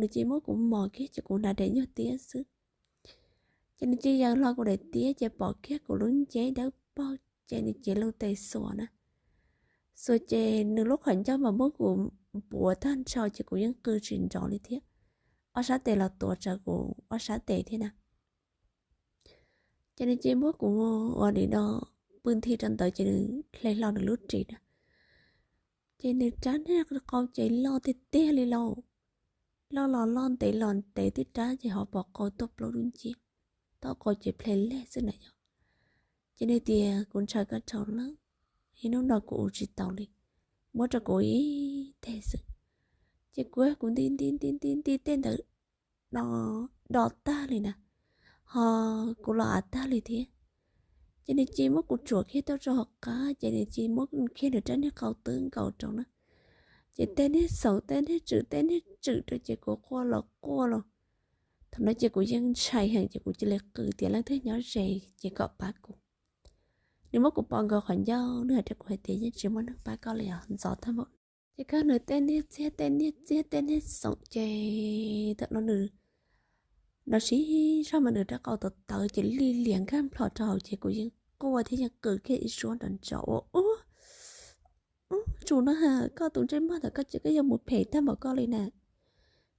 Nws cia muab kuv mos kiag ces kuv hnav daim nyuag tiab xwb. Ces nws cia yaws hlo kuv daim tiab ces pom kiag kuv lub nceb dawb paug, ces nws cia lub tes xuas na. Xuas ces nws lub qhov ncauj mas muab kuv npuav tag nrho ces kuv yeej qw tsis nrov li thiab. Ob sab tes los tuav rawv kuv ob sab tes thiab na. Ces nws cia muab kuv ua li no pw nthi rau ntawd ces nws hle hlo nws lub ris na. Ces nws rab niag qau ces loj tiag tiag li lauj. Loj los loj, ntev los ntev, tib rab ces ho pom qau tuaj plaub lub nciab, tau qau ces ple leg xwb na yom. Ces nws tias kuv ntshaw koj dhau lawm, ib hnub no kuv ua tsis tau li, muab rau kuv ib teg xwb. Ces kuv, kuv nti nti nti nti nti tej ntawd do, do tag li na, ho kuv los av tag li thiab. Ces nws cia muab kuv tsuam kiag tuaj rau hauv qab ces nws cia muab kiag nws rab niag qau twb nkaus rau na. Ces tej niag xaum tej niag tswm tej niag tswm rau ces kuv quaj los quaj los. Thaum no ces kuv yeej ntshai heev ces kuv cia li qw tias leej twg nyob ze ces kom pab kuv. Nws muab kuv pov nkaus qhov ncauj, nws hais rau kuv hais tias yeej tsis muaj neeg pab koj li os, ntxov tag npaum. Ces kawg nws tej niag txiag tej niag txiag tej niag xaum ces thaum no nws no siv zog mas nws rab qau tawv tawv ces li lias nkag nplho rau hauv ces kuv yeej quaj thiab yeej qw kiag ib suab nrov nrov ua ub, ub, tsum no ha, koj tus ntsej muag ntawm koj ces koj yuav mus phem tag npaum koj li na.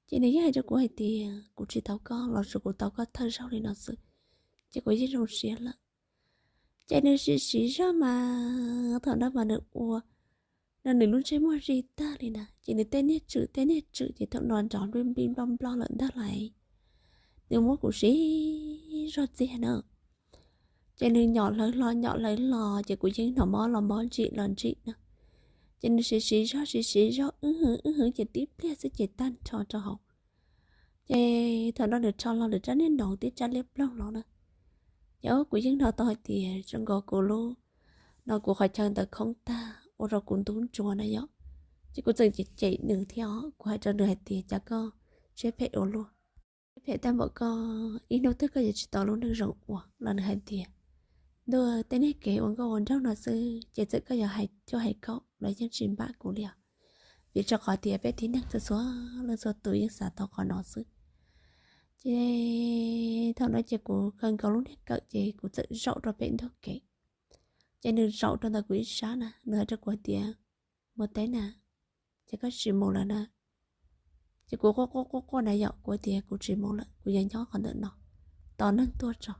Ces nws yeej hais rau kuv hais tias kuv tsis tau koj los tsuas kuv tau koj thawj zaug li no xwb, ces kuv yeej zoo siab lawm. Ces nws siv siv zog mas thaum no mas nws ua no nws lub ntsej muag zij tag li na, ces nws tej niag tswm tej niag tswm ces thaum no nrov nplij nplij nploj nploj lawm ntag lauj. Nws muab kuv siv zog txiag na, ces nws nyom hlawv hlo nyom hlawv hlo ces kuv yeej hnov mob los mob ntsim los ntsim na. Ces nws siv siv zog siv siv zog wb hwv wb hwv ces tib pliag xwb ces tag nrho rau hauv. Ces thaum no nws rho hlo nws rab niag noov tib rab liab ploog los na. Ces kuv yeej hnov tau hais tias zoo nkaus kuv lub no kuv qhov chaw ntawd khoob tag ua rau kuv ntub ntsuag na yom. Ces kuv txawm cem cem nws thiab os, kuv hais rau nws hais tias cas koj siab phem ua luaj, siab phem tag npaum koj ib hnub twg koj yuav tsis tau lub neej zoo ua los nws hais tias ntuj, tej niag kev ua nkauj ua nraug no xwb ces txawm koj yuav hais cuaj hais kaum los yeej tsis npam kuv li os. Vim rau qhov tias peb tib neeg txhua txhua leej txhua tus yeej xav tau qhov no xwb. Ces thaum no ces kuv khaws nkaus lub niag kawm ces kuv txawm zaum rau pem ntug kev. Ces nws zaum rau ntawm kuv ib sab na, nws hais rau kuv hais tias mus teb na, ces koj tsis mus lawm na. Ces kuv quaj quaj quaj quaj na yom, kuv tias kuv tsis mus lawm, kuv yuav nyob qhov ntawm no tos neeg tuaj tso.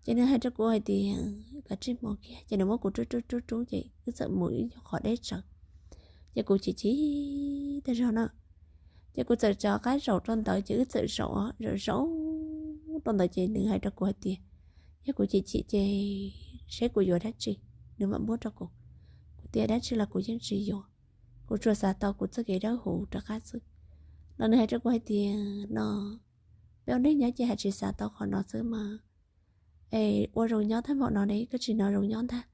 Ces nws hais rau kuv hais tias kav tsij mus kiag, ces nws muab kuv rub rub rub rub ces wb txawm mus ib nyuag qhov deb tsawv. Ces kuv chim chim tag zog na, ces kuv txawm rov qab zaum rau ntawd ces wb txawm zaum zaum zaum rau ntawd ces nws hais rau kuv hais tias yog kuv chim chim ces seb kuv yuav dab tsi nws mam muab rau kuv. Kuv tias dab tsi los kuv yeej tsis yuav, kuv tsuas xav tau kuv txoj kev dawb huv rov qab xwb. Los nws hais rau kuv hais tias no peb ua neej nyob ces hais tsis xav tau qhov no xwb mas, es ua zoo nyob tag npaum no ne koj tsis hnov zoo nyob ntag.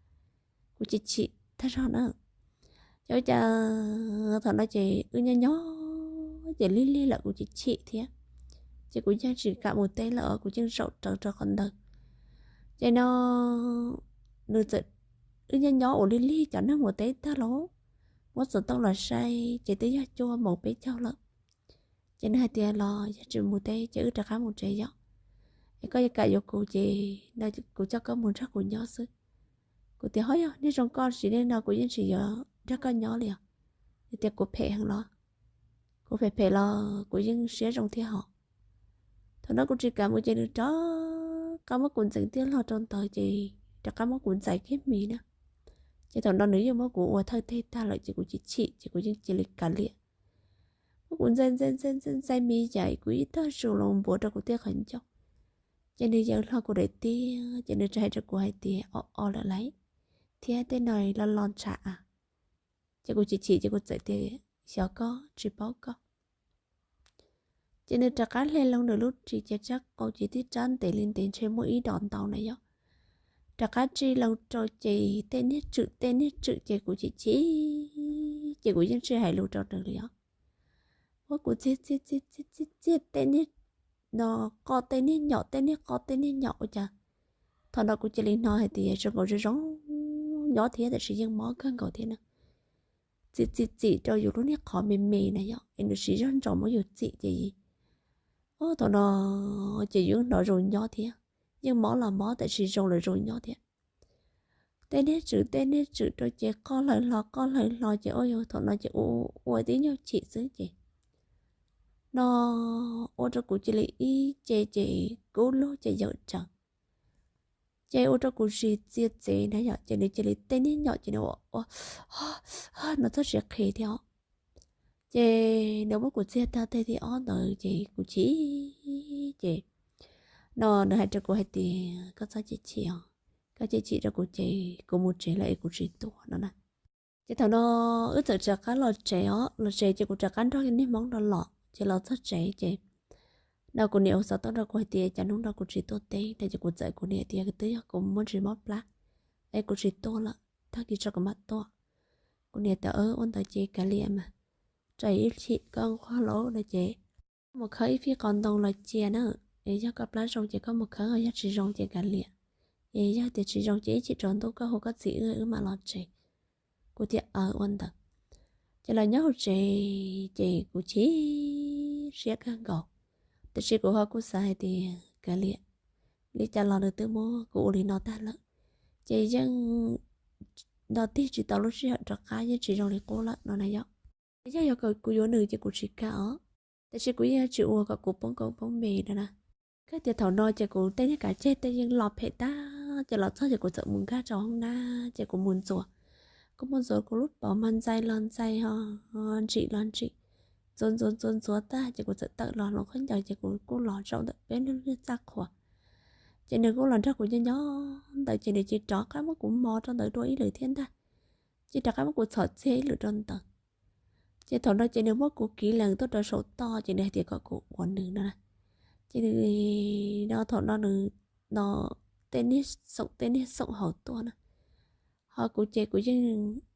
Kuv chim chim tag zog na. Ces ua cas thaum no ces wb nyob nyob ces lig lig lawm kuv chim chim thiab. Ces kuv yeej tsis kam mus teb lawm os, kuv yeej zaum rawv rau qhov ntawd. Ces no nws txawm, wb nyob nyob ua lig lig cov neeg mus teb tag lauj, muab xov tooj los saib ces twb yog cuaj moos peb caug lawm. Ces nws hais tias los yog tsis mus teb ces wb rov qab mus tsev yom. Es koj yuav kam yuav kuv ces no kuv coj koj mus nrog kuv nyob xwb. Kuv tias ho yog niag zoo koj tsis li no kuv yeej tsis yuav nrog koj nyob li os. Nws tias kuv phem heev los? Kuv phem phem los kuv yeej siab zoo thiab hos. Thaum no kuv tsis kam mus ces nws rov qab muab kuv ntxeev tiaj log rau ntawd ces rov qab muab kuv ntxais kiag mis na. Ces thaum no nws yeej muab kuv ua thawj teg tag lawm ces kuv chim chim ces kuv yeej cia li kav liam. Muab kuv ntxais ntxais ntxais ntxais ntxais mis yaim kuv ib tag zus los npuav rau kuv tej qhov ncauj. Ces nws yaws hlo kuv daim tiab ces nws tsa hais rau kuv hais tias o o lawm lauj, thiab tej no lo lo ntshav a. Ces kuv chim chim ces kuv txawm tias xyov koj tsis paub koj. Ces nws rov qab hle loo nws lub ris ces tsab qau ces tib rab ntev li ntev ntshe muaj ib dos ntau na yom. Rov qab tsi loo rau ces tej niag tswm tej niag tswm ces kuv chim chim ces kuv yeej tsis hais lus rau nws li os. Muab kuv txiag txiag txiag txiag txiag tej niag no qo tej niag nyom tej niag qo tej niag nyom ua cas thaum no kuv cia li hnov hais tias zoo nkaus zoo zoo nyob thiab tab sis yeej mob kawg nkaus thiab na. txim txim txim rau yus lub niag qhov me me na yom, es nws siv zog ntsos muab yus txim ces, o, thaum no ces yus hnov zoo nyob thiab, yeej mob los mob tiam sis zoo lawm zoo nyob thiab. Tej niag tswm tej niag tswm rau ces qoj hlawv hlo qoj hlawv hlo ces ua yus thaum no ces ua ua tib nyuag chim xwb ces no ua rau kuv cia li ib ce ces kub lug ces yawm raws, ces ua rau kuv zis txia txev na yom, ces nws cia li tej niag nyom ces nws ua ua no txhob siav qhi thiab os. Ces nws muab kuv txiag tag teg thib ob ntawd ces kuv chim ces no nws hais rau kuv hais tias koj txhob chim chim os, koj chim chim rau kuv ces kuv mus tsev lawm es kuv tsis tuaj no na. Ces thaum no wb txawm rov qab los tsev os, los tsev ces kuv rov qab nrog niag hmoob no los ces los txog tsev ces no kuv niam hu xov tooj rau kuv hais tias cas hnub no kuv tsis tuaj teb no ces kuv txawm kuv niam tias twb yog kuv muaj ntsis mob plab es kuv tsis tuaj lawm, tag kis tso kuv mam tuaj. Kuv niam tias ua ntawd ces kav liam mas, rais ib chim koj nquag lauj no ces koj mus khawb ib fij qos ntoo los cia na, es yog koj plab zoo ces koj mus khawb, yog tsis zoo ces kav liam, es yog tias tsis zoo ces ib chim tsaus ntuj koj hu koj txiv wb, wb mam los tsev. Kuv tias aw ua ntawd. Ces los nyob hauv tsev ces kuv chim siab kawg nkaus, tiam sis kuv ho kuj xav hais tias kav liam, li cas los nws twb muab kuv ua li no tag lawm, ces yeej nto tig tsis tau lub sij hawm rov qab, yeej tsis zoo li qub lawm no na yom. Ces yog yog kom kuv yuav nws ces kuv tsis kam os, tiam sis kuv yeej tsis ua kom kuv poob koob poob npe no na. Kawg tias thaum no ces kuv tej niag kav ceg tej yeej lo phem tag, ces los txog ces kuv txawm mus nkag rau hoob nab ces kuv mus ntxuav. Kuv mus ntxuav kuv lub paum mas ntxais los ntxais, ntsim los ntsim, ntxuav ntxuav ntxuav ntxuav tag ces kuv txawm tawm los hloov khaub ncaws ces kuv kuj los zaum ntawm peb lub niag txaj qhua. Ces nws kuj los nrog kuv nyob nyob ntawd ces nws cia li rov qab muab kuv mos rau ntawd dua ib lwm thiab ntag, cia li rov qab muab kuv txhom txiag ib lwm rau ntawd. Ces thaum no ces nws muab kuv kiv lees tuaj rau saum toj ces nws hais tias kom kuv ua nws no na. Ces nws no thaum no nws no tej niag xoom tej niag xoom hauv tuaj na, ho kuv ces kuv yeej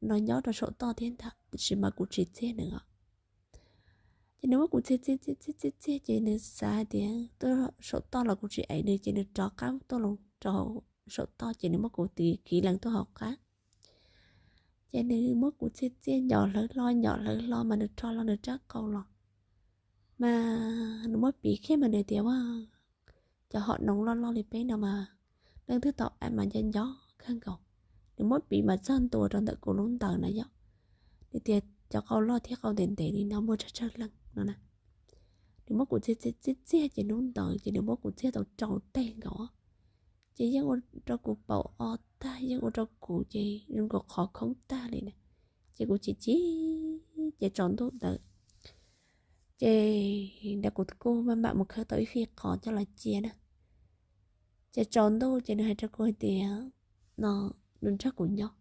no nyob rau saum toj thiab ntag tiam sis mas kuv tsis txiag nws os. Ces nws muab kuv txiag txiag txiag txiag txiag ces nws xav hais tias tuaj saum toj los kuv tsis aim nws ces nws rov qab tuaj los rau saum toj ces nws muab kuv tiv kiv lees tuaj hauv qab. Ces nws muab kuv txiag txiag nyom hlawv hlo nyom hlawv hlo mas nws rho hlo nws rab qau los, mas nws muab piv kiag mas nws tias ua cov hom noov loj loj li peb no mas leej twg tau aim mas nco nco kawg nkaus. Nws muab piv mas txog ntua rau ntawm kuv lub ntawd na yom. Nws tias cov qau loj thiab qau ntev ntev li no muaj tsawg tsawg leej no na. Nws muab kuv txiag txiag txiag txiag ces hnub ntawd ces nws muab kuv txiag tau rau teg nkaus, ces yeej ua rau kuv paum o tag, yeej ua rau kuv ces zoo nkaus qhov khoob tag li na. Ces kuv chim chim ces tsaus ntuj ntawd ces nrog kuv kuj maj mam mus khawb tau ib fij qos coj los cia na. Ces tsaus ntuj ces nws hais rau kuv hais tias no nws nrog kuv nyob.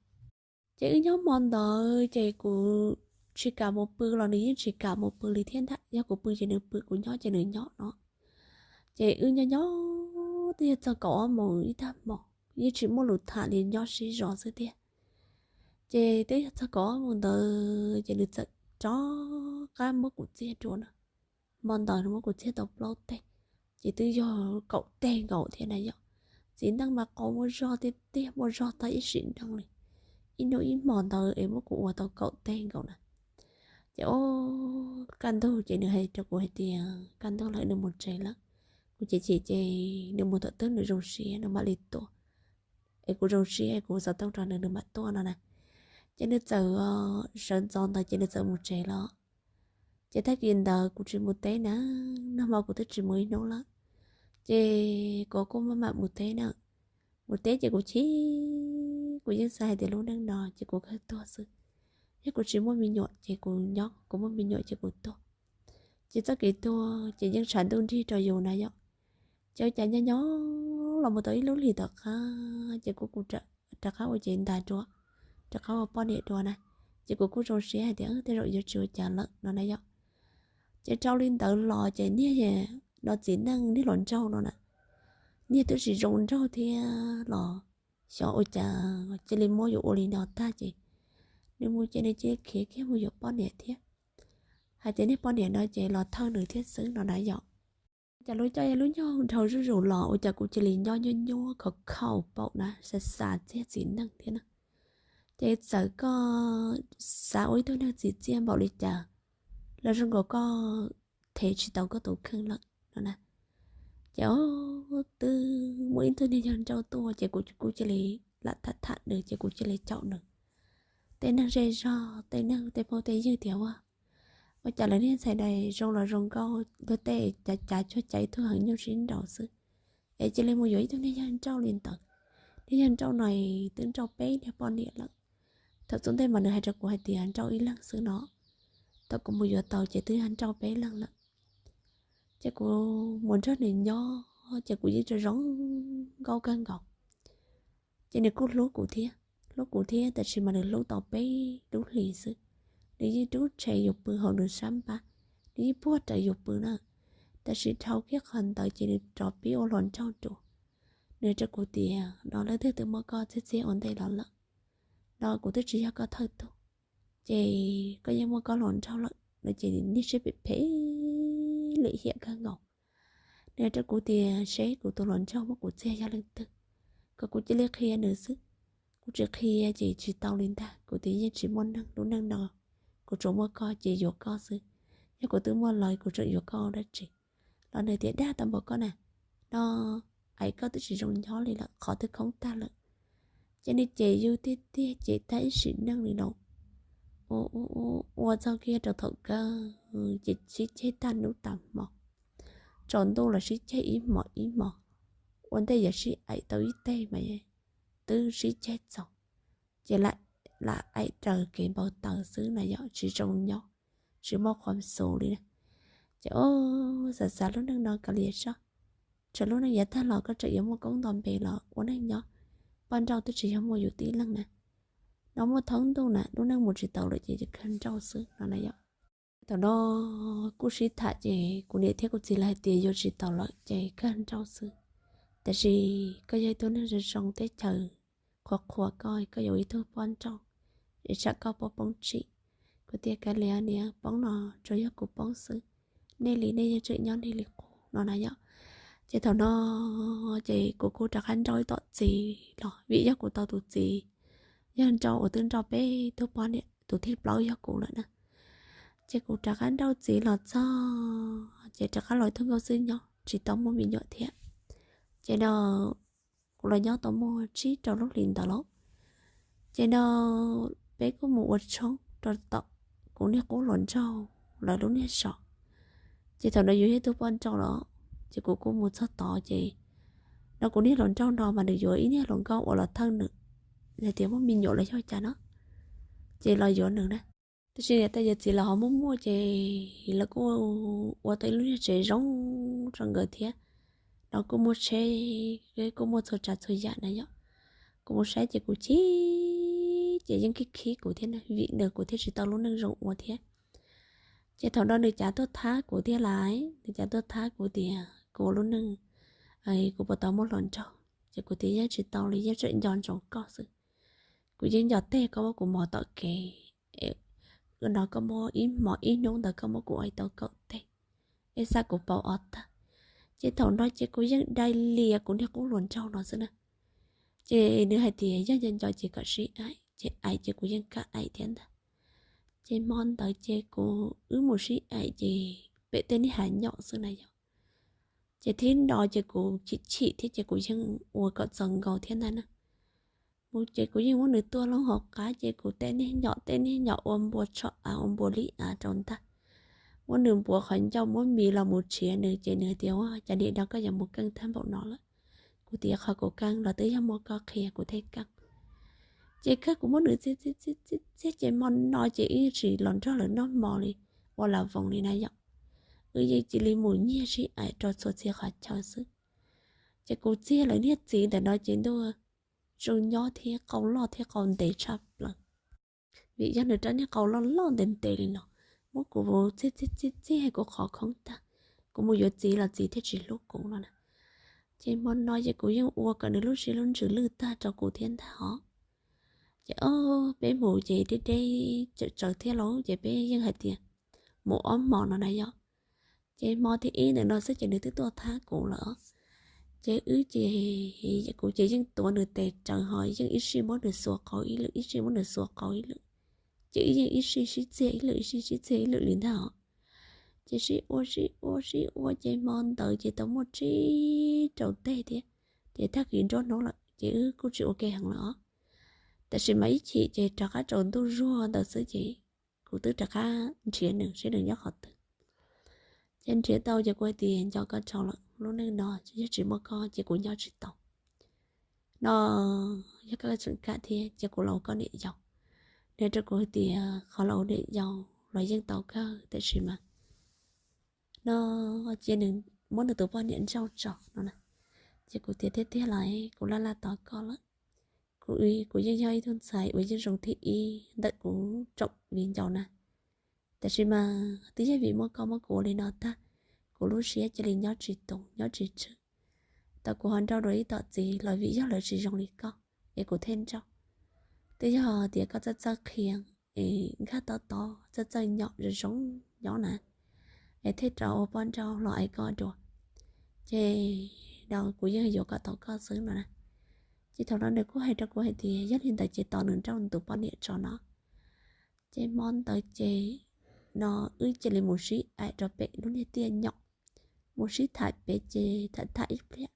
Ces wb nyob hmo ntawd ces kuv tsis kam mus pw los nws yeej tsis kam mus pw li thiab ntag. Yog kuv pw ces nws pw, kuv nyob ces nws nyob no. Ces wb nyob nyob twb yog txog kaum ob moos ib tag hmo, yeej tsis muaj lus tham li, nyob sib zos xwb tiag. Ces twb yog txog kaum ob moos ntawd ces nws txawm rov qab muab kuv txiag dua na. Hmo ntawd nws muab kuv txiag tau plaub teg, ces twb yog kaum teg nkaus thiab na yom. Txiv neej mas qau muaj zog tiag tiag, muaj zog tag ib sim neej li. Ib hnub ib hmo ntawd es muab kuv ua tau kaum teg nkaus na. Ces o, kaj ntug ces nws hais rau kuv hais tias kaj ntug lawm nws mus tsev lawm. Kuv chim chim ces nws mus thaum twg nws zoo siab nws mam li tuaj, es kuv zoo siab kuv xov tooj rau nws nws mam tuaj no na. Ces nws txawm sawv ntxov ntawd ces nws txawm mus tsev lawm. Ces tag kis ntawd kuv tsis mus teb na, nag hmo kuv twb tsis mus ib hnub lawm. Ces kuv kuj maj mam mus teb na. Mus teb ces kuv chim, kuv yeej xav hais tias lub neej no ces kuv kawg tuag xwb. Yog kuv tsis muaj me nyuam ces kuv nyob, kuv muaj me nyuam ces kuv tuag. Ces txoj kev tuag ces yeej tshav ntuj nrig rau yus na yom. Ces ua cas nyob nyob los mus tau ib lub hlis tom qab ces kuv kuj rov qab ua cev ntais dua, rov qab ua poj niam dua na. Ces kuv kuj zoo siab hais tias tej zaum yuav tsis ua cas lawm no na yom. Ces rau li ntawd los ces niag no txiv neej niag hluas nraug no na, niag twb tsis zoo nraug thiab los xyov ua cas cia li muab yus ua li no tag ces nws mus ces nws cia li khiav kiag mus yuav poj niam thiab. Hais tias niag poj niam no ces los thawj nws thiab xwb no na yom. Ua cas lub caij lub nyoog dhau zuj zus los ua cas kuv cia li nyob nyuaj nyuaj khaus khaus paum na, xav xav txiag txiv neej thiab na. Ces txawm koj xav ua ib tug neeg txim txiaj npaum li cas los zoo nkaus koj them tsis tau koj tus kheej lawm no na. Ces twb muaj ib tug niag yawg nrauj tuaj ces kuv kuj cia li lam tham tham nws ces kuv cia li caum nws. Tej neeg zej zog, tej neeg tej phooj tej ywg tias ua, ua cas lawv niag ntxhais dais zoo los zoo nkauj luag tej, cav cav cuag cav ib tug heev nyuj sib nraus xwb, es cia li mus yuav ib tug niag yawg nrauj li ntawd. Niag yawg nrauj no twb nrauj peb niag poj niam lawm. Thaum xub ntej mas nws hais rau kuv hais tias nrauj ib leeg xwb no, thaum kuv mus yuav tau ces twb yog nrauj peb leeg lawm. Ces kuv mus nrog nws nyob ces kuv yeej zoo zoo nkauj kawg nkaus. Ces nws kuj hlub kuv thiab, hlub kuv thiab tab sis mas nws hlub tau peb lub hlis xwb. Nws yeej rub rhe yus pw hauv nws sab npab, nws yeej puag raws yus pw na. Tab sis dhau kiag qhov ntawd ces nws rov pib ua hluas nraug dua. Nws hais rau kuv tias no leej twg twb muab koj txiag txiag ua ntej los lawm, no kuv twb tsis yog koj thawj tug, ces koj yeej muaj koj hluas nraug lawm no ces niag siab phem phem lim hiam kawg nkaus. Nws hais rau kuv tias seb kuv tus hluas nraug muab kuv txiag yog leej twg, kom kuv cia li qhia nws xwb. Kuv tsis qhia ces tsis tau li ntag, kuv tias yeej tsis muaj neeg, lub neej no kuv tsuas muaj koj ces yuav koj xwb. Yog kuv twb muaj lawv kuv tseem yuav koj dab tsi? Los nws tias dag tau npaum koj na, no aim koj twb tsis zoo nyob li lawm, qhov twb khoob tag lawm. Ces nws cem yus tiag tiag, cem tag ib sim neej li no. Ua txog kiag rau thaum kawg ces sib ceg tag hnub tag hmo, tsaus ntuj los sib ceg ib hmos ib hmos, ua ntej yuav sib aim tau ib teg mas twb sib ceg txaus. Ces lam aim raws kev npau taws xwb na yom, tsis zoo nyob, tsis muaj khuam xus li na. Ces xav xav lub neej no kav liam soj, txawm lub neej yav tag los koj tseem yuav muaj koob nto npe los ua neej nyob, poj nrauj twb tsis yog muaj yus tib leeg na. No muaj thoob ntuj na, lub neej mus tsis tau lawm ces kawg nrauj xwb no na yom. Thaum no kuj sib tham ces kuv niam thiab kuv txiv lawv hais tias yuav tsis tau lawm ces kawg nrauj xwb. Tab sis koj yog ib tug neeg zoo zoo teb chaws qhuas qhuas koj, koj yuav ib tug poj nrauj es tsam koj puas poob tsim. Kuv tias kav liam niam, poob no tsuas yog kuv poob xwb, nej li nej yeej tseem nyob nej li qub no na yom. Ces thaum no ces kuv kuj rov qab nrauj ib tom txiv los vim yog kuv tau tus txiv yawg nrauj uas twb nrauj peb tug poj niam tus thib plaub yog kuv lawm na. Ces kuv rov qab nrauj txiv los txog ces rov qab los ib tug nkauj xwb nyob tsis tau muaj me nyuam thiab. Ces no kuv los nyob tau muaj tsib rau lub hlis ntawd lauj. Ces no peb kuj mus ua tshoob rau tom kuv niag qub hluas nraug lawv lub niag zos. Ces thaum no yuav yog tug poj nrauj los ces kuv kuj mus txog tod ces no kuv niag hluas nraug no mas nws yuav ib niag hluas nkauj uas los thawj nws, hais tias muaj me nyuam los yog cas no, ces los yuav nws na. Tab sis niam tais yawm txiv lawv ho muaj muaj ces lawv kuj ua tau ib lub niag tsev zoo rau nkawd thiab. No kuj muaj tsheb, kuj muaj txhua tsav txhua yam na yom. Kuv mus saib ces kuv chim, ces yeej khib khib kuv thiab na, vim nws kuv thiaj tsis tau lub neej zoo ua thiab. Ces thaum no nws cav tuaj thab kuv thiab lais, nws cav tuaj thab kuv tias kuv ua lub neej, kuv puas tau muaj hluas nraug, ces kuv tias yeej tsis tau li, yeej tseem nco ntsoov koj xwb. Kuv yeej nco teg koj muab kuv mos tom kev, no koj muab ib hmos ib hnub ntawd koj muab kuv ua tau kaum teg, es xav kuv pauv ob tag. Ces thaum no ces kuv yeej dai lias kuv niag qub hluas nraug no xwb na. Ces nws hais tias yog nco nco ces kom sib aim, ces aim ces kuv yeej kam aim thiab ntag. Ces hmo ntawd ces kuv wb mus sib aim ces pem tej niag hav nyom xwb na yom. Ces thib no ces kuv chim chim thiab ces kuv yeej ua kom txaus nkaus thiab ntag na. Mus ces kuv yeej muab nws tuaj loo hauv qab ces kuv tej niag nyom tej niag nyom ua npua tsho av ua npua lib av rau ntag. Muab nws npuav qhov ncauj muab mis los mus tshiav nws ces nws tias ua cas niam no koj yuav mus keej tag npaum no lawm. Kuv tias qhov kuv keej los twb yog muaj koj qhia kuv thiaj keej. Ces kawg kuv muab nws txiag txiag txiag txiag ces hmo no ces wb tsis los nrog lawv noj hmo li, ua las voos li na yom. Wb yeej cia li mus nyiag sib aim rau txhua txhia qhov chaw xwb. Ces kuv txiag lawv niag txiv ntawm no ces ntuj, zoo nyob thiab qau loj thiab qau ntev tshaj plaws. Vim yog nws rab niag qau loj loj ntev ntev li no, muab kuv txiag txiag txiag txiag kuv qhov khoob tag. Kuv mus yuav txiv los txiv thiaj tsis hlub kuv no na. Ces hmo no ces kuv yeej ua kom nws lub siab lub ntsws lwj tag rau kuv thiab ntag os. Ces o, peb mus ces deb deb tsawv tsawv thiab lauj ces peb yeej hais tias mus ob hmos no na yom. Ces hmo thib ib ntawm no xwb ces nws twb tuaj thab kuv lawm. Ces wb ces, kuv ces yeej tuav nws tes rawv ho yeej ib sij muab nws xuas qau ib lwm, ib sij muab nws xuas qau ib lwm, ces wb yeej ib sij sib txiag ib lwm, ib sij sib txiag ib lwm li ntag os. Ces sib ua sib ua sib ua ces hmo ntawd ces tau muaj tsib rau teg thiab, ces tag kis nruab hnub lawm ces wb kuj tsis ua ke heev lawm os. Tab sis mas ib chim ces rov qab tsaus ntuj zuag ntawd xwb ces kuv twb rov qab nrhiav nws seb nws nyob qhov twg. Ces nrhiav tau ces kuv hais tias, Nco koj tso lawm, lub neej no yog tsis muaj koj ces kuv nyob tsis tau no. Yog koj tseem kam thiab ces kuv los ua koj niam yau. Nws hais rau kuv hais tias, Qhov los ua niam yau los yeej tau kawg, tab sis mas no cia nws muab nws tus poj niam nrauj tso no na. Ces kuv tias, Tiag tiag los kuv laj laj tos koj lawm. Kuv, kuv yeej yog ib tug ntxhais uas yeej zoo thib ib ntawm kuv tsoom viv ncaus na, tab sis mas twb yog vim muaj koj muab kuv ua li no tag, kuv lub siab cia li nyob tsis tus nyob tsis tswj. Tau kuv ho nrauj dua ib tom txiv los vim yog lawv tsis zoo li koj es kuv thiaj nrauj. Twb yog tias koj txawj txawj qhia es nkag tob tob txawj txawj nyom zoo zoo nyob na, es thiaj rov ua poj nrauj los ais koj dua. Ces no kuv yeej yuav kom tau koj xwb no na. Ces thaum no nws kuj hais rau kuv hais tias yog li ntawd ces tos nws nrauj nws tus poj niam tso no. Ces hmo ntawd ces no wb cia li mus sib aim rau pem lub niag tiaj nyom, mus sib tham pem ces tham tham ib pliag,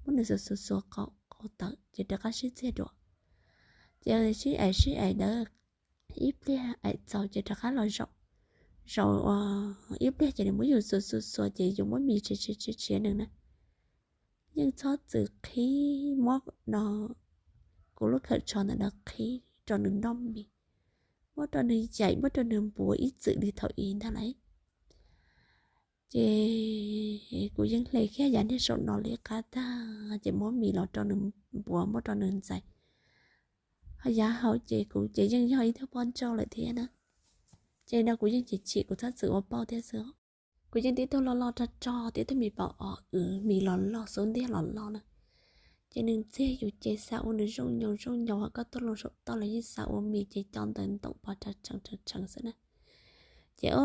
muab nws xuas xuas xuas qau tawm ces rov qab sib txiag dua. Ces sib aim sib aim ntawd ib pliag aim txaus ces rov qab los zaum, zaum ib pliag ces nws muab yus xuas xuas xuas ces yus muab mis tshiav tshiav tshiav nws na. Yeej txhob txwm qhib, muab no kuv lub khawm tsho ntawm no qhib rau nws noj mis, muab rau nws yaim muab rau nws npuav ib txwm li thaum ub ntag lauj. Ces kuv yeej hle kiag yav niag saum no li qab tag ces muab mis los rau nws npuav muab rau nws ntxais. Ho yav hauv ces kuv ces yeej yog ib tug poj nrauj lawm thiab na. Ces no kuv yeej chim chim kuv txhob txwm ua pauj thiab xwb. Kuv yeej tib tug loj loj rog rog, tib tug mis paum os, mis los loj xub ntiag los loj na. Ces nws ntxiag yus ces xav ua nws zoo nyaus zoo nyaus, ho koj tuaj loo saum toj los yeej xav ua mis ces co ntawm ntoos pov rau tsees tsees xwb na. Ces o,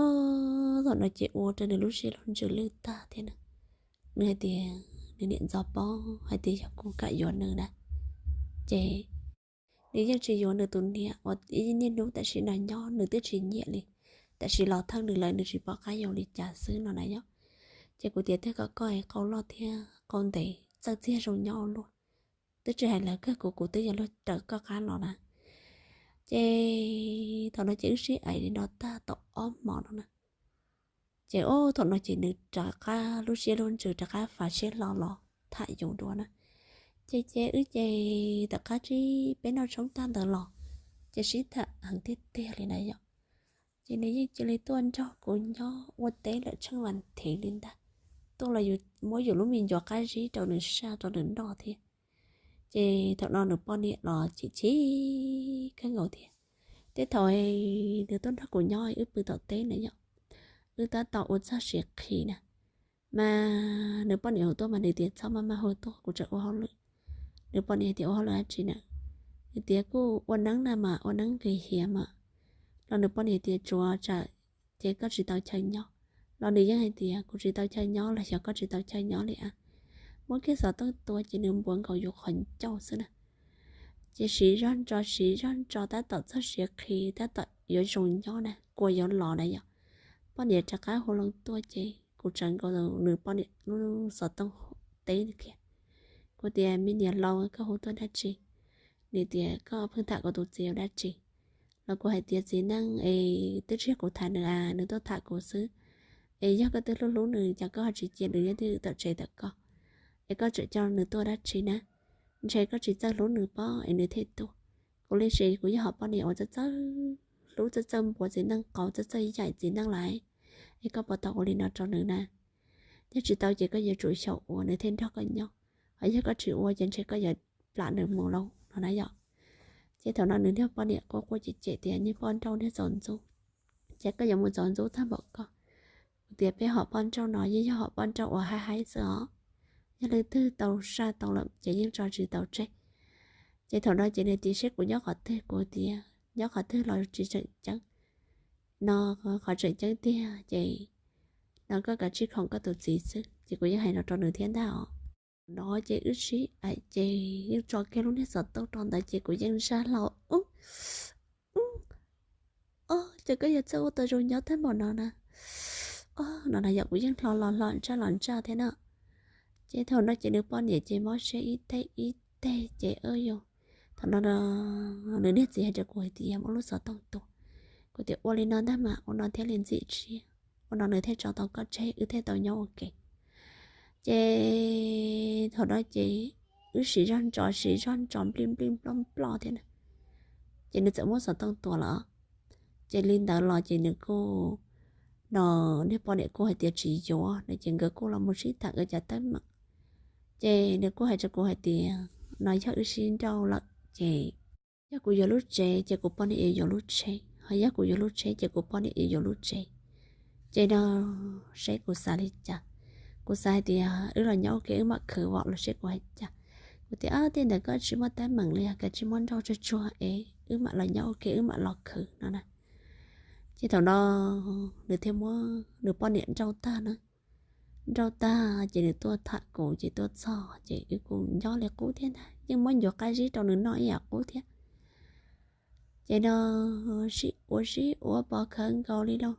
thaum no ces ua rau nws lub siab lub ntsws lwj tag thiab na. Nws hais tias nws niam ntxov paub hais tias yog kuv kam yuav nws na, ces nws yeej tsis yuav nws tus niam uas ib niaj hnub tam sim no nyob nws twb tsis nyiam li, tam sim los thawj nws lawm nws tsis pom qab yuav li cas xwb no na yom. Ces kuv tias twb kom koj qau loj thiab qau ntev txawj txiag zoo nyob ua luaj, twb tsis hais lawv kawg kuv, kuv twb yuav luag raws koj qab los na. Ces thaum no ces wb sib aim li no tag tau ob hmo no na. Ces o, thaum no ces nws rov qab lub siab lub ntsws rov qab fav siab hlo los tham yus dua na. Ces ces wb ces tom qab tsib peb noj tshoob tag ntawd los ces sib tham heev tiag tiag li na yom. Ces nws yeej cia li tuaj nrog kuv nyob ua teb lawm tsheej vas thiv li ntag. Tuaj los yus muab yus lub me ncuav qab zib rau nws saj rau nws noj thiab. Ces thaum no nws poj niam los chim chim kawg nkaus thiab. Tej thaum nws tuaj nrog kuv nyob wb pw tom teb na yom, wb tab tom ua txog siav qhi na, mas nws poj niam hu tuaj mas nws tias txhob maj maj hu tuaj kuv tseem ua hauj lwm. Nws poj niam tias ua hauj lwm dab tsi na? Nws tias kuj ua neeb na mas ua neeb nqis hiav mas. Los nws poj niam tias tsuav tsam ces koj tsis tau chaw nyob. Los nws yeej hais tias kuv tsis tau chaw nyob los xyov koj tsis tau chaw nyob li a. Muab kiag xov tooj tua ces nws npuav nkaus yus qhov ncauj xwb na. Ces siv zog ntso siv zog ntso tab tom txog siav qhi tab tom yuav zoo nyob na, kua yuav los na yom, poj niam rov qab hu loo tuaj ces kuv tsawv nkaus nws poj niam lub xov tooj teb nws kiag. Kuv tias me niam laus koj hu tuaj dab tsi? Nws tias koj pheej tham kuv tus txiv ua dab tsi? Los kuv hais tias txiv neej es twb tsis yog kuv tham nws a, nws tuaj tham kuv xwb. Es yog koj twb hlub hlub nws cas koj ho tsis cia nws nyob twj ywm tom tsev tom koj, es koj tseem coj nws tuaj dab tsi na? Ntshe koj tsis txawj hlub nws pob es nws thiaj tuaj. Kuv li ces kuv yog hom poj niam uas txawj txawj hlub txawj txawj npuav txiv neej qau txawj txawj yaim txiv neej lawm, es koj puas tau ua li no rau nws na? Yog tsis tau ces koj yuav tsum xyaum ua nws thiaj nrog koj nyob, ho yog koj tsis ua ces ntshe koj yuav plam nws mus lauj no na yom. Ces thaum no nws niag poj niam quaj quaj cem cem tias niag poj nrauj niag txaus ntxub, ces koj yuav mus txaus ntxub tag npaum koj. Kuv tias peb hom poj nrauj no yeej yog hom poj nrauj uas haib haib xwb os, yog leej twg tau saj tau lawm ces yeej tso tsis tau tseg. Ces thaum no ces nws tias seb kuv nyob qhov twg, kuv tias nyob qhov twg los tsis tseem ceeb, no qhov tseem ceeb tiag ces no koj kav tsij khoom koj tus txiv xwb. Ces kuv yeej hais no rau nws thiab ntag os. No ces wb sib aim ces yeej tso kiag lub niag xov tooj rau ntawd ces kuv yeej zaj hlau ub, o, ces koj yog txawj ua tau zoo nyob tag npaum no na. O, no na yog kuv yeej hlo los hlo ntsaj los ntsaj thiab na. Ces thaum no ces nws poj niam ces mob siab ib teg ib teg ces o yog thaum no nws niag txiv hais rau kuv hais tias muab lub xov tooj tua. Kuv tias ua li no ntag mas ua no thiaj li ntxim siab, ua no nws thiaj tso tau koj tseg wb thiaj tau nyob ua ke. Ces thaum no ces wb siv zog ntso siv zog ntso nplij nplij nploj nploj thiab na, ces nws txawm muab xov tooj tua lawm. Ces li ntawd los ces nws kuj, no, niag poj niam kuj hais tias tsis yuav no ces nkawd kuj los mus sib tham nkawd cov teeb meem. Ces nws kuj hais rau kuv hais tias no yog wb sib nrauj lawm ces yog kuv yuav lub tsev ces kuv poj niam yuav yuav lub tsheb, ho yog kuv yuav lub tsheb ces kuv poj niam yuav yuav lub tsev. Ces no seb kuv xav li cas, kuv xav hais tias wb los nyob ua ke wb mam khwv vom los seb kuv hais cas. Kuv tias tej ntawd koj tsis muaj teeb meem li, koj tsis muab nrauj tsuag tsuag es wb mam los nyob ua ke wb mam los khwv no na. Ces thaum no nws thiaj muab nws poj niam nrauj tag na, nrauj tag ces nws tuaj tham kuv ces tuaj txog ces wb kuj nyob li qub thiab ntag, yeej muab ncuav qab zib rau nws noj ib yam qub thiab. Ces no sib ua sib ua pov khawv nkaus li lauj,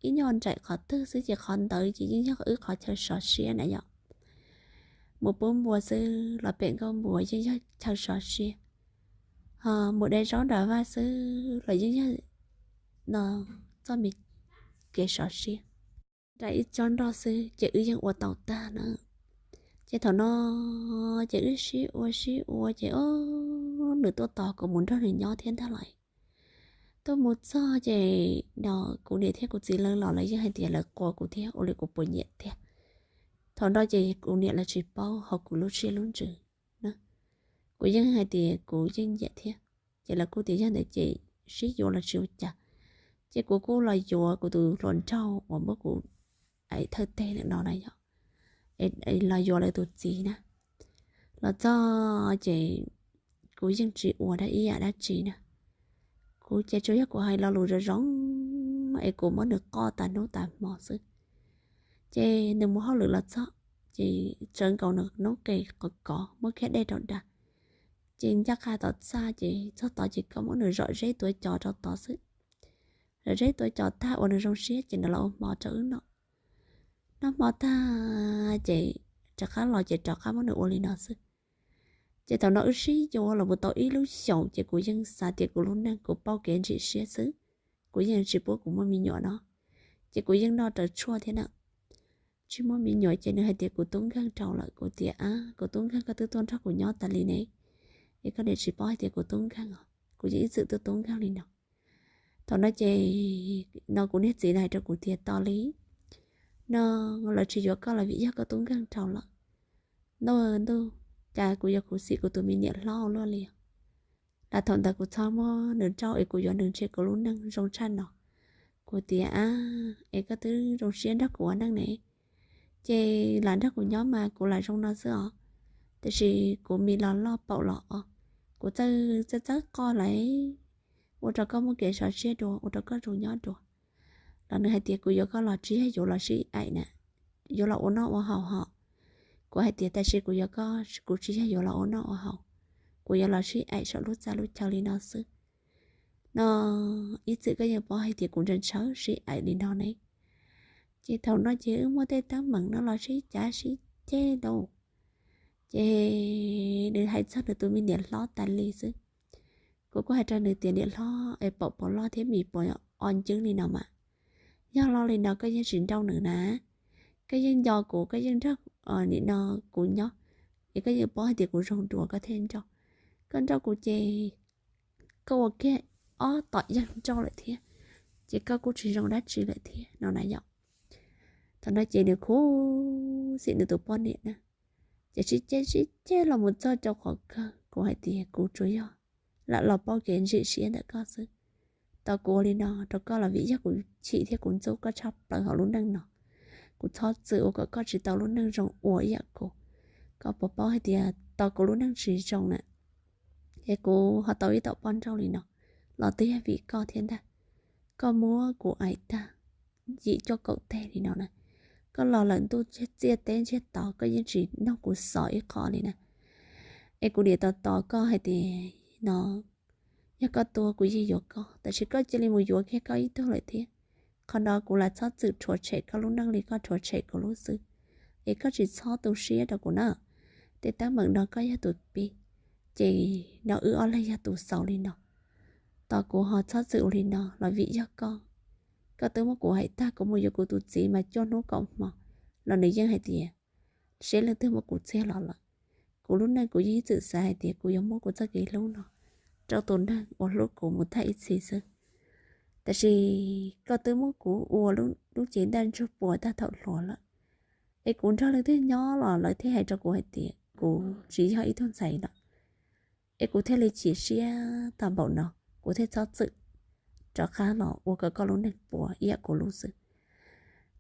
ib nyuag nraim qhov twg xwb ces qhov ntawd ces yeej yog wb qhov chaw sov siab na yom. Mus pub npua xwb los pem nkauj npua yeej yog chaw sov siab, ho mus de zaub nram vaj xwb los yeej yog no txoj me kev sov siab. Nraim ib tsob nroj xwb ces wb yeej ua tau tag na. Ces thaum no ces wb sib ua sib ua ces o, nws tuaj tos kuv mus nrog nws nyob thiab ntag lauj. Tuaj mus txog ces no kuv niam thiab kuv txiv lawv los lawv yeej hais tias lawv quas kuv thiab ua li kuv puas nyiam tiag. Thaum no ces kuv niam lawv tsis paub hauv kuv lub siab lub ntsws na. Kuv yeej hais tias kuv yeej nyiam thiab, ces lawv kuj tias yog ntawd ces sib yuav los tsis ua cas. Ces kuv kuj los yuav kuv tus hluas nraug uas muab kuv aim thawj teg ntawm no na yom, los yuav lawv tus txiv na. Los txog ces kuv yeej tsis ua dab ib yam dab tsi na. Kuv ces tsuas yog kuv hais lo lus zoo zoo es kuv muab nws qoj tas hnub tas hmo xwb. Ces nws mus hauj lwm los txog, ces tsawv nkaus nws noob qes qov kov muab kiag dej rau dav, ces ncaj qha tom txaj ces txog tod ces koj muab nws zom zeb tuav cos rau tod xwb. Zom zeb tuav cos tag ua nws zoo siab ces nws los ua hmo rau wb noj. Noj hmo tag ces rov qab los ces rov qab muab nws ua li no xwb. Ces thaum no wb sib yuav los mus tau ib lub xyoos ces kuv yeej xav tias kuv lub neej kuv pauj kev ntsim siab xwb, kuv yeej tsis pub kuv muaj me nyuam no. Ces kuv yeej noj raws tshuaj thiab na, tsis muaj me nyuam ces nws hais tias kuv tub nkeeg rau lawm. Kuv tias a, kuv tub nkeeg koj twb tuaj nrog kuv nyob tas li ne, es koj niam tsis paub hais tias kuv tub nkeeg os, kuv yeej ib txwm tuaj tub nkeeg li no. Thaum no ces no kuv niag txiv hais rau kuv tias tos li, no lawv tsis yuav koj los vim yog koj tub nkeeg rau lawm. Ntuj, ntuj, cas kuv yuav khuv xim kuv tus me niam hlob luaj li. Lam thaum ntawd kuv txhob muab nws nrauj es kuv yuav nws ntshe kuv lub neej zoo tshaj no. Kuv tias a, es koj twb zoo siab nrog kuv ua neej ne, ces lam nrog kuv nyob mas kuv lam zoo no xwb os. Tiam sis kuv mis los loj paum los os, kuv txawj txawj txawj qoj lawm, ua rau koj muaj kev sov siab dua, ua rau koj zoo nyob dua. Los nws hais tias kuv yuav koj los tsis yog yuav los sib aim na, yuav los ua noj ua haus hos. Kuv hais tias tam sim kuv yuav koj kuv tsis yog yuav los ua noj ua haus, kuv yuav los sib aim saum lub txaj lub chaw li no xwb. No ib txwm koj yeej paub hais tias kuv ntshaw ntshaw sib aim li no ne. Ces thaum no ces wb muaj tej teeb meem no los sib cav sib ceg lauj. Ces nws hais txog nws tus me niam hlob tas li xwb. Kuv kuj hais rau nws tias niam hlob es paum puas loj thiab mis puas o ncwb li no mas, yog loj li no koj yeej tsis nrauj nws na. Koj yeej nco kuv, koj yeej nrog nim no kuv nyob, es koj yeej paub hais tias kuv zoo dua koj thiaj nrauj. Koj nrauj kuv ces koj ua kiag ob tom yeeg nrauj lawm thiab, ces koj kuj tsis zoo dab tsi lawm thiab no na yom. Thaum no ces nws khuv xim nws tus poj niam na, ces sib ceg sib ceg los mus txog rau qhov kawg kuv hais tias kuv tsuas yog lam los pauj kev ntsim siab ntawm koj xwb. Tau kuv ua li no rau koj los vim yog kuv chim thiab kuv ntxub koj tshaj plaws hauv lub neej no. Kuv txhob txwm ua kom koj tsis tau lub neej zoo ua ib yam kuv. Koj puas paub hais tias tau kuv lub neej tsis zoo na, es kuv ho tau ib tom poj nrauj li no los twb yog vim koj thiab ntag. Koj muab kuv aim tag yim cuaj kaum teg li no na, Koj los lawm ntuj txiaj teb ntsiag to koj yeej tsis nug kuv xov ib qho li na. Es kuv niam tos tos koj hais tias no, yog koj tuaj kuv yeej yuav koj, tab sis koj cia li mus yuav kiag koj ib tug lawm thiab. Qhov no kuv lam txhob txwm rhuav tshem koj lub neej li koj rhuav tshem kuv lub xwb. Es koj tsis txhob tu siab rau kuv na. Tej teeb meem no koj yog tus pib, ces no wb ob leeg yog tus xaus li no. Tos kuv ho txhob txwm ua li no los vim yog koj. Koj twb muab kuv hais tag kuv mus yuav kuv tus txiv mas cuaj hnub kaum hmo los nws yeej hais tias seb leej twg muab kuv txiag los lawm. Kuv lub neej kuv yeej ib txwm xav hais tias kuv yuav muab kuv txoj kev hlub no rau tus neeg uas hlub kuv mus tag ib txhis xwb. Tab sis koj twb muab kuv ua lub cev ntaj ntsug puas tag thaum hluas lawm. Es kuv nrog leej twg nyob los lawv thiaj hais rau kuv hais tias kuv tsis yog ib tug ntxhais lawm. Es kuv thiaj li chim siab tag npaum no, kuv thiaj txhob txwm rov qab los ua kom koj lub neej puas ib yam kuv lub xwb.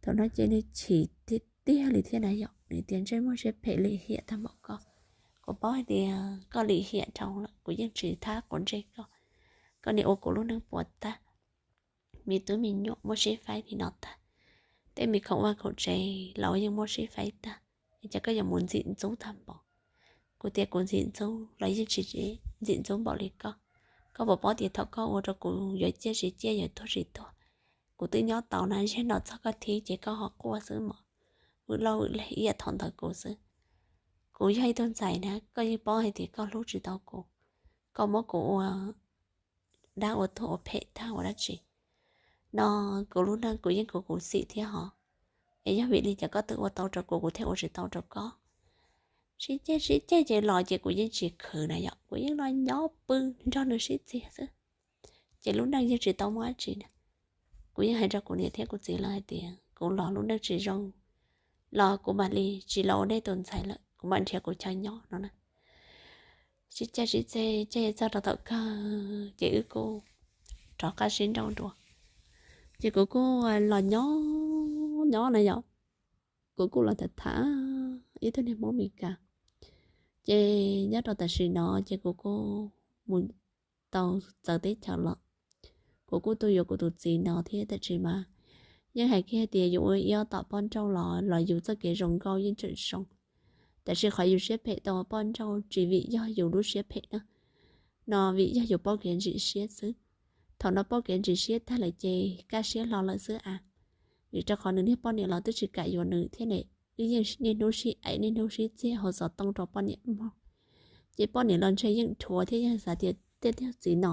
Thaum no ces nws chim tiag tiag li thiab na yom, nws tias ntsej muag siab phem lim hiam tag npaum koj. Kuv paub hais tias koj lim hiam dhau lawm, kuv yeej tsis thab quav ntsej koj. Koj niam ua kuv lub neej puas tag, me tub me nyuam muab sib faib li no tag, tej me khoom vaj khoom tsev los yeej muab sib faib tag, es cas koj yuav mus ntxim ntxub tag npaum. Kuv tias kuv ntxim ntxub los yeej tsis ntxim ntxub npaum li koj. Koj puas paub tias thaum koj ua rau kuv yuav ciaj tsis ciaj yuav tuag tsis tuag, kuv twb nyob tau na, zaum no txog koj thib ces koj ho quaj xwb mos, vwm lauj vwm leg ib yam thaum ntawd kuv xwb. Kuv yog ib tug ntxhais na, koj yeej paub hais tias koj hlub tsis tau kuv, koj muab kuv ua dab ua tuag ua phem tag ua dab tsi no. Kuv lub neej kuv yeej khuv xim thiab hos, es yog vim li cas koj twb ua tau rau kuv, kuv thiaj ua tsis tau rau koj? Sib ceg sib ceg ces los ces kuv yeej tsis khwv na yom, kuv yeej los nyob pw nrog nws sib txiag xwb, ces lub neej yeej tsis tau muaj dab tsi na. Kuv yeej hais rau kuv niam thiab kuv txiv lawv hais tias kuv los lub neej tsis zoo los kuv mam li tsis los ua nej tus ntxhais lawm, kuv mam nrhiav kuv chaw nyob no na. Sib ceg sib ceg ceg txog rau thaum kawg ces wb kuj rov qab sib nrauj dua. Ces kuv kuj los nyob nyob na yom, kuv kuj los tham tham ib tug niag Hmoob Mes Kas. Ces nyob rau tam sim no ces kuv kuj mus tau txawv teb chaws los, kuv kuj tuaj yuav kuv tus txiv no thiab, tab sis mas yeej hais kiag tias yuav ua ib ob tom poj nrauj los los yus txoj kev zoo nkauj yeej tseem zoo. Tab sis qhov yus siab phem tau ua poj nrauj tsis vim yog yus lub siab phem na, no vim yog yus paub kev ntsim siab xwb. Thaum no paub kev ntsim siab tag lawm ces kaj siab hlo lawm xwb a. Vim rau qhov nws niag poj niam los twb tsis kam yuav nws thiab ne, wb yeej niaj hnub sib aim niaj hnub sib txiag hauv xov tooj rau poj niam mloog. Ces poj niam los ntshe yeej dhuav thiab yeej xav tias tej tug txiv no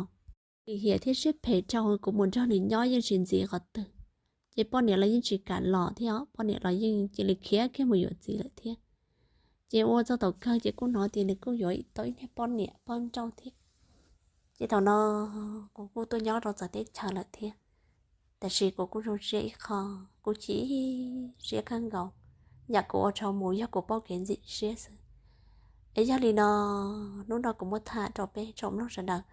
lim hiam thiab siab phem rau kuv mus nrog nws nyob yeej tsis ntxiv qhov twg. Ces poj niam los yeej tsis kam los thiab, poj niam los yeej cia li khiav kiag mus yuav txiv lawm thiab. Ces ua txog thaum kawg ces kuj hnov tias nws kuj yuav tau ib niag poj niam poj nrauj thiab. Ces thaum no kuv kuj tuaj nyob rau txawv teb chaws lawm thiab, tab sis kuv kuj zoo siab ib qho, kuj chim siab kawg nkaus. Yam kuv ua dhau mus yog kuv paub kev ntxim siab xwb. Es yog li no, hnub no kuv muab tham rau peb tsoom mloog sawv daws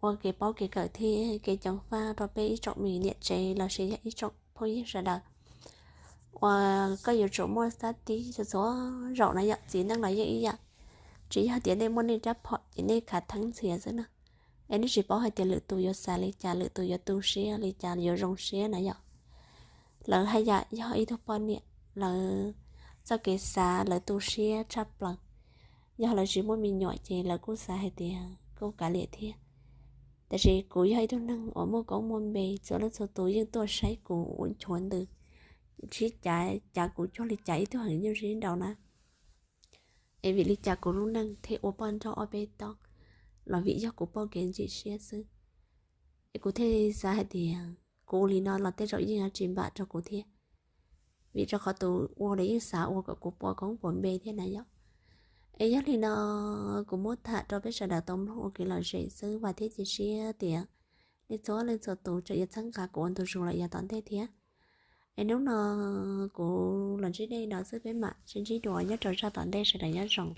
ua kev paub kev kawm thiab kev ceev faj rau peb ib tsoom me niam tsev los sis yog ib tsoom phooj ywg sawv daws uas koj yuav tsum muaj sab tib txhua zaum na yom. Txiv neej los yeej ib yam, tsis yog tias nej muaj nej rab phom ces nej khav theeb ntxias xwb na. Es nej tsis paub hais tias lwm tus yuav xav li cas, lwm tus yuav tu siab li cas, yuav zoo siab na yom. Lawv haj yam yog ib tug poj niam, lawv txoj kev xav lawv tu siab tshaj plaws. Yog lawv tsis muaj me nyuam ces lawv kuj xav hais tias kuj kav liam thiab. Tab sis kuv yog ib tug neeg uas muaj koob muaj npe, txhua leej txhua tus yeej tuaj saib kuv ua nchuav ntws, sib cav cav kuv cuag li cas ib tug heev nyuj sib nraus na. Es vim li cas kuv lub neej thiaj ua poj nrauj ob peb tog? Los vim yog kuv paub kev ntsim siab xwb. Es kuv thiaj xav hais tias kuv ua li no los tej zaum yeej tsis npam rau kuv thiab, vim rau qhov tus ua los yeej xav ua kom kuv puas koob puas npe thiab na yom. Es yog li no, kuv muab tham rau peb sawv daws tau mloog ua kev lom zem xwb, vam thiab cia siab tias nej txhua leej txhua tus tseem yuav txhawb nqa kuv ua ntu zus lawm yav tom ntej thiab. Es hnub no kuv los ntsib nej no xwb, peb mam sib ntsib dua nyob rau zaj tom ntej, sawv daws nyob zoo.